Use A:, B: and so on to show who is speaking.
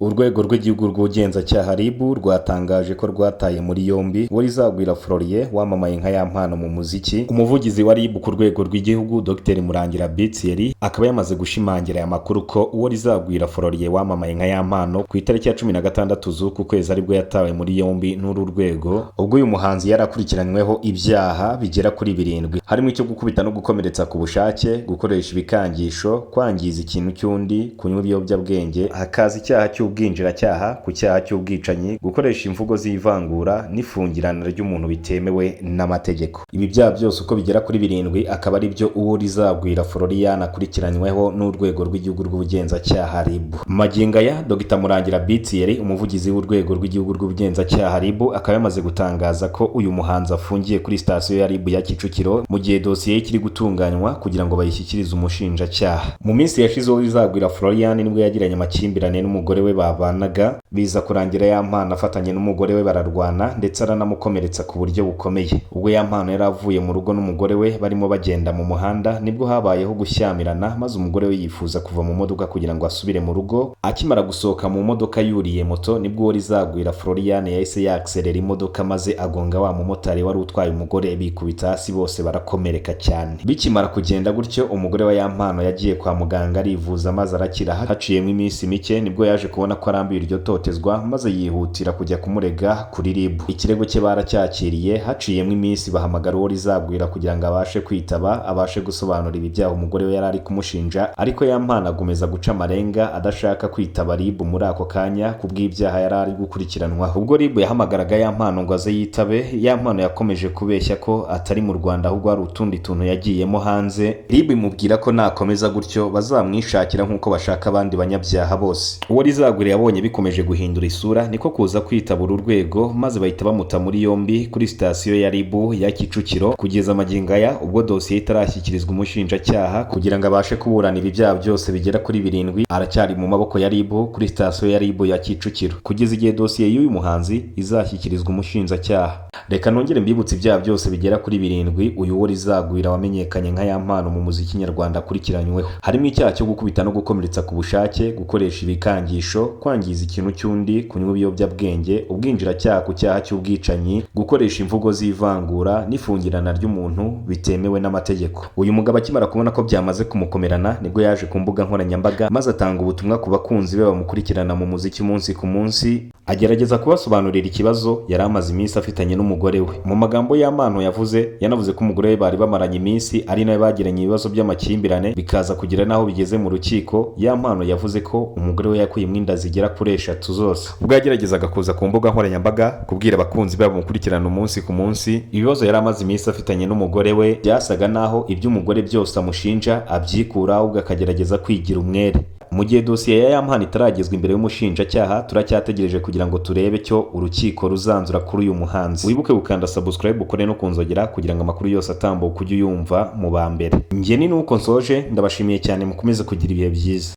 A: Urwego rw'Igihugu rw'Ubugenzacyaha RIB rwatangaje ko rwataye muri yombi Uworizagwira Florien wamamaye nka Yampano mu muziki. Umuvugizi wa RIB ku rwego rw'igihugu, Dr Murangira Bitseri, akaba yamaze gushimangira aya makuru ko Uworizagwira Florien wamamaye nka Yampano ku itariki ya 16 z'uku kwezi aribwo yatawe muri yombi n'uru rwego, ubwo uyu muhanzi yari akurikiranyweho ibyaha bigera kuri birindwi, harimo icyo gukubita no gukomeretsa ku bushake, gukoresha ibikangisho, kwangiza ikintu cy'undi, kunywa ibiyobyabwenge, hakaza icyaha cy'ubwinjiracyaha ku cyaha cy'ubwicanyi, gukoresha imvugo z'ivangura n'ifungirana ry'umuntu bitemewe n'amategeko. Ibi byaha byose uko bigera kuri birindwi akaba ari byo Uworizagwira Florian akurikiranyweho n'Urwego rw'Igihugu rw'Ubugenzacyaha RIB. Magingo aya, Dr Murangira Bitieri, umuvugizi w'Urwego rw'Igihugu rw'Ubugenzacyaha RIB, akaba yamaze gutangaza ko uyu muhanzi afungiye kuri sitasiyo ya RIB ya Kicukiro mu gihe dosiye ye ikiri gutunganywa kugira ngo bayishyikirize umushinjacyaha. Mu minsi yashize, Uworizagwira Florian nibwo yagiranye amakimbirane n'umugore we babanaga, biza kurangira Yampano afatanye n'umugore we bararwana, ndetse aranamukomeretsa ku buryo bukomeye. Ubwo Yampano yari avuye mu rugo n'umugore we barimo bagenda mu muhanda, nibwo habayeho gushyamirana, maze umugore we yifuza kuva mu modoka kugira ngo asubire mu rugo. Akimara gusohoka mu modoka yuriye moto, nibwo Uworizagwira Florian yahise yakiserera imodoka maze agonga wa mumotari wari utwaye umugore, bikubita hasi bose barakomereka cyane. Bikimara kugenda gutyo, umugore wa Yampano yagiye kwa muganga arivuza maze arakira. Haciyemo iminsi mike nibwo yaje kubona ko arambiwe iryo totezwa, maze yihutira kujya kumurega kuri RIB. Ikirego cye baracyakiriye, haciyemo iminsi bahamagara Uworizagwira kugira ngo abashe kwitaba, abashe gusobanura ibi byaha umugore we yari ari kumushinja, ariko Yampano agomeza guca amarenga adashaka kwitaba RIB muri ako kanya ku bw'ibyaha yari ari gukurikiranwaho. Ubwo RIB yahamagaraga Yampano ngo aze yitabe, Yampano yakomeje kubeshya ko atari mu Rwanda, ahubwo hari utundi tuntu yagiyemo hanze. RIB imubwira ko nakomeza gutyo bazamwishakira nk'uko bashaka abandi banyabyaha bose. Uworizagwira yabonye bikomeje guhindura isura, niko kuza kwitaba uru rwego, maze bahita bamuta muri yombi kuri sitasiyo ya RIB ya Kicukiro kugeza amagingo aya, ubwo dosiye itarashyikirizwa umushinjacyaha kugira ngo abashe kuburana ibi byaha byose bigera kuri birindwi. Aracyari mu maboko ya RIB kuri sitasiyo ya RIB ya Kicukiro kugeza igihe dosiye y'uyu muhanzi izashyikirizwa umushinjacyaha. Reka nongere mbibutse ibyaha byose bigera kuri birindwi uyu Uworizagwira wamenyekanye nka Yampano mu muziki nyarwanda akurikiranyweho, harimo icyaha cyo gukubita no gukomeretsa ku bushake, gukoresha ibikangisho, kwangiza ikintu cy'undi, kunywa ibiyobyabwenge, ubwinjiracyaha ku cyaha cy'ubwicanyi, gukoresha imvugo z'ivangura n'ifungirana ry'umuntu bitemewe n'amategeko. Uyu mugabo akimara kubona ko byamaze kumukomerana, nibwo yaje ku mbuga nkoranyambaga maze atanga ubutumwa ku bakunzi be bamukurikirana mu muziki umunsi ku munsi, agerageza kubasobanurira ikibazo yari amaze iminsi afitanye n'umugore we. Mu magambo Yampano yavuze, yanavuze ko umugore we bari bamaranye iminsi ari nawe bagiranye ibibazo by'amakimbirane, bikaza kugera n'aho bigeze mu rukiko. Yampano yavuze ko umugore we yakuyemo inda zigera kuri eshatu zose. Ubwo yageragezaga kuza ku mbuga nkoranyambaga kubwira abakunzi be bamukurikirana umunsi ku munsi ibibazo yari amaze iminsi afitanye n'umugore we, byasaga n'aho iby'umugore byose amushinja abyikura, ahubwo akagerageza kwigira umwere. Mu gihe dosiye ya Yampano itaragezwa imbere y'umushinjacyaha, turacyategereje kugira ngo turebe cyo urukiko ruzanzura kuri uyu muhanzi. Wibuke gukanda subscribe, ukore no kunzogera kugira ngo amakuru yose atambuka ujye uyumva mu ba mbere. Njye ni nuko nsoje, ndabashimiye cyane, mukomeze kugira ibihe byiza.